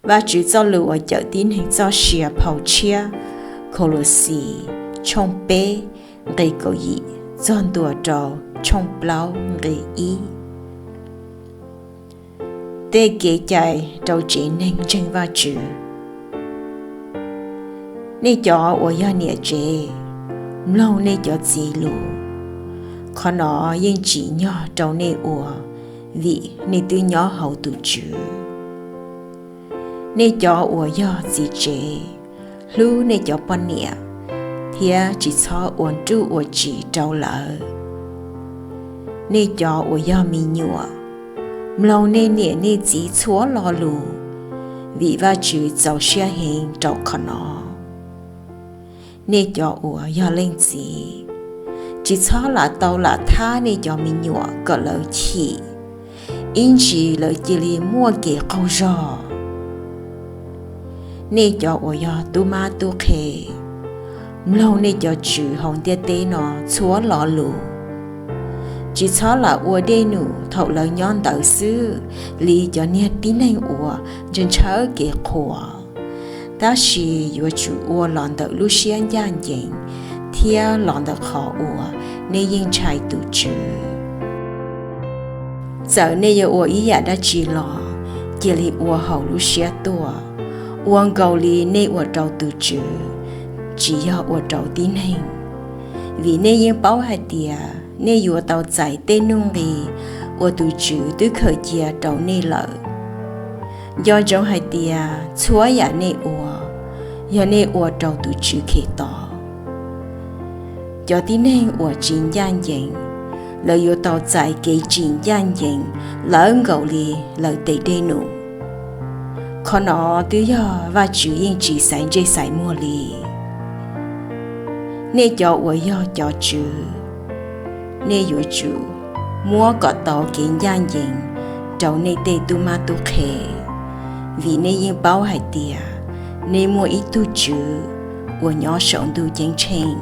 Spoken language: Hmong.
Vajtswv txoj lus uas cawm tib neeg txoj sia phau tshiab Kaulauxis tshooj peb nqe kaum yim txog ntua rau tshooj plaub nqe ib. Tej kev cai rau tsev neeg ntseeg Vajtswv. Nej cov uas yog niam tsev, mloog nej cov txiv lus. Qhov no yeej tsim nyog rau nej ua, vim nej twb nyob hauv tus Tswv. Nej cov uas yog txiv tsev, hlub nej cov poj niam, thiab tsis txhob ua nruj ua tsiv rau lawv. Nej cov uas yog me nyuam, mloog nej niam nej txiv txhua lo lus, vim Vajtswv txaus siab heev rau qhov no. Nej cov uas yog leej txiv, tsis txhob lam tau lam thab nej cov me nyuam kom lawv chim, ib ntsis lawv cia li muaj kev qaug zog. Nej cov uas yog tub mab tub qhe, mloog nej cov tswv hauv ntiaj teb no txhua lo lus. Tsis txhob lam ua dej num thaum lawv nyob ntawd xwb li cov niag tib neeg uas ntshaw ntshaw kev qhuas, tab sis yuav tsum ua los ntawm lub siab ncaj ncees thiab los ntawm qhov uas nej yeej ntshai tus Tswv. Txawm nej yuav ua ib yam dab tsi los, cia li ua hauv lub siab tuaj, ua nkaus li nej ua rau tus Tswv, tsis yog ua rau tib neeg, vim nej yeej paub hais tias nej yuav tau txais tej nuj nqi uas tus Tswv twb khaws cia rau nej lawm. Nco ntsoov hais tias txhua yam nej ua, yog nej ua rau tus Tswv Khetos. Cov tib neeg uas tsis ncaj ncees, lawv yuav tau txais kev tsis ncaj ncees lawv nkaus li lawv tes dej num. Qhov no twb yog Vajtswv yeej tsis xaiv ntsej xaiv muag li. Nej cov uas yog cov tswv, nej yuav tsum muab kom tau kev ncaj ncees rau nej tej tub mab tub qhe, vim nej yeej paub hais tias nej muaj ib tug Tswv uas nyob saum ntuj ceeb tsheej.